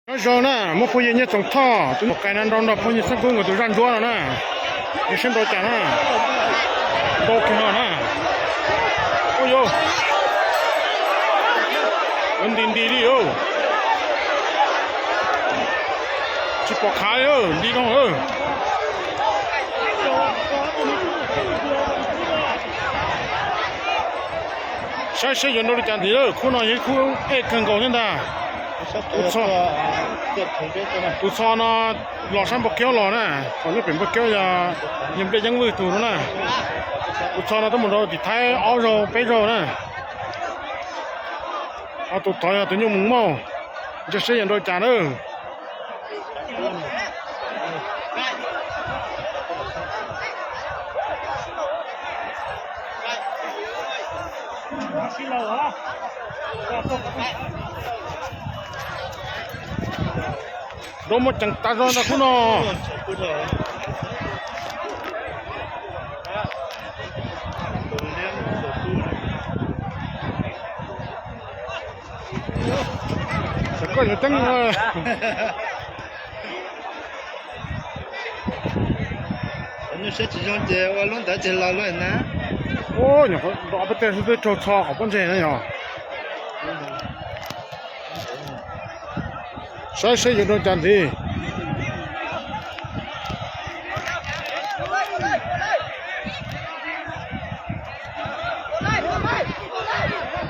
Nyob zoo na, muab phooj ywg Nyiaj Txoov Thoj tus nyuam qais na nrog nrog phooj ywg Xab Kub nkawd tus zaj ntsuab no na. Nws sib nrau cas na. Ntau kiag no na. Ua yau, nti nti li. Tsis pom qhav li, nti no. Saib seb yuav nrau li cas ntxiv lawm, khub no yog ib khub ej kawg nkaus thiab ntag. Tus txho no los sab Npauj Kiaub los na, qhov nyob pem Npauj Kiaub yog, yog Npliaj Yeeb Vwj tus no na. Tus txho no twb mus nrau tim Thaib ob zaug peb zaug na. Ho tus tod yog tus nyuj mus mauj, ntsia seb yuav nrau cas na. Nrau muaj ceem tas zog ntag khub no. Xav koj yuav teeb. Nyuj siab tsis zoo ces ua lub ntawd ces los lawm na. Ub, nyuam qhuav nrau ob peb teg xwb twb raug txho qhov pob ntseg na yog. Saib seb yuav nrau cas ntxiv.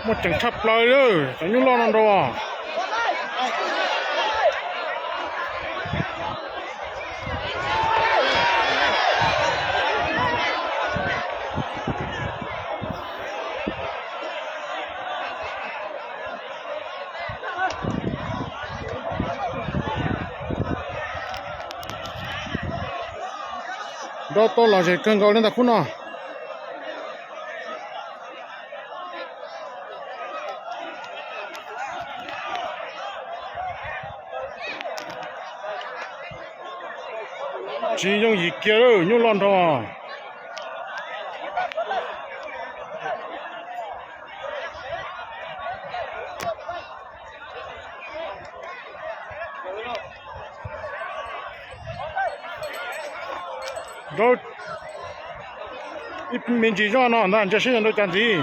Muaj ceem tshaj plaws li, cov nyuj loj no nrau. Nrau tau lom zem kawg nkaus li ntag khub no. Tsis yooj yim kiag, nyuj loj nrau. Nrau ib me ntsis zoj no ntag, ntsia seb yuav nrau cas ntxiv.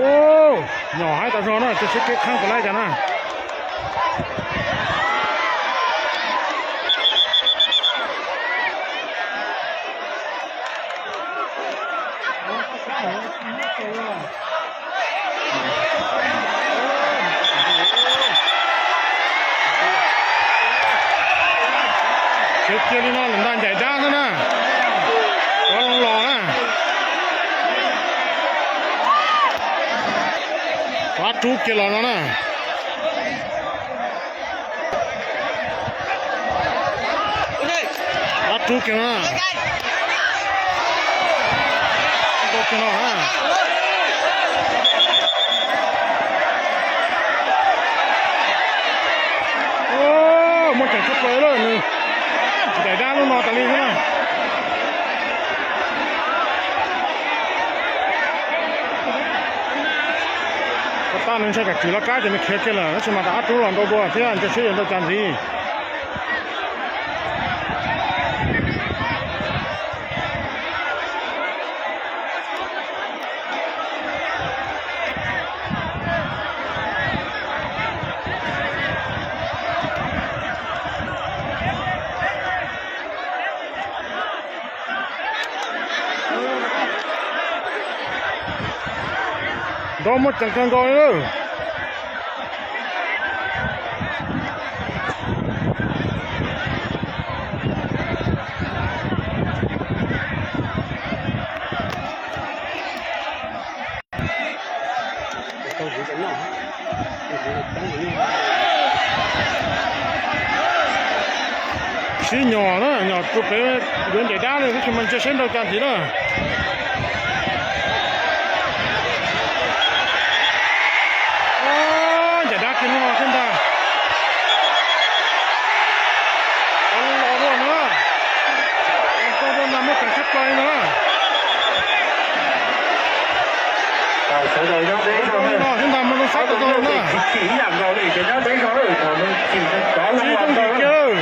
Ub, nyom haib tas zog na, ntsia seb kev kheeb puas laib cas na. Khiav kiag li no lawm ntag, ncaim dab xwb na. Cov los na. Qab rub kiag los no na. Qab rub kiag no. Nrau kiag no na. Muaj ceem tshaj plaws lawm nws. Ncaim dab lub no tas li xwb na. Ua tab nws ntshai kam kwm laj kab ces nws khiav kiag lawm, tab sis mas rov qab rub los nrau dua thiab, ntsia seb yuav nrau cas ntxiv. Nrau muaj ceem kawg nkaus li. Sib nyom na, nyom rau pem yuav ncaim dab li, tab sis mas ntsia seb nrau cas ntxiv na. Ncaim dab kiag lub no thiab ntag. Los dua na, los dua na, muaj ceem tshaj plaws li no na. Sawv daws nyob deb zog no, ib ntag mus zoo saib tau zoo na. Tsis zoo dim kiag.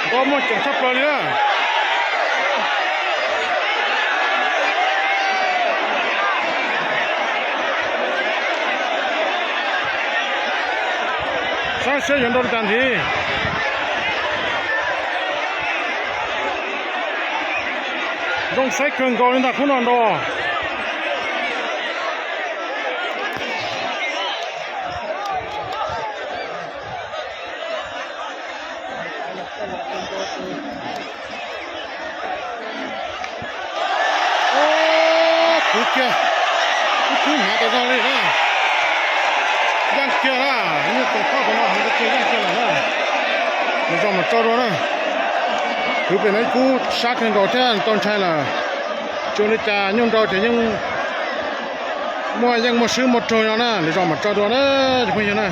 Nkaus muaj ceem tshaj plaws li na. Saib seb yuav nrau li cas ntxiv. Zoo saib kawg nkaus li ntag khub no nrau. Ub, khwv kiag, ub, khwv hnyav tas zog li na. Yeej kiag na, nyuj toos phoj tus no hauv kiag yeej kiag lawm na. Lwm zaus mam tso dua na. Khwv pem no ib khub sab kawg nkaus thiab tau ntshai lawm. Tsis ua li cas, nyuj nrau ces yeej muaj, yeej muaj swb muaj raug no na. Lwm zaus mam tso dua na cov phooj ywg na.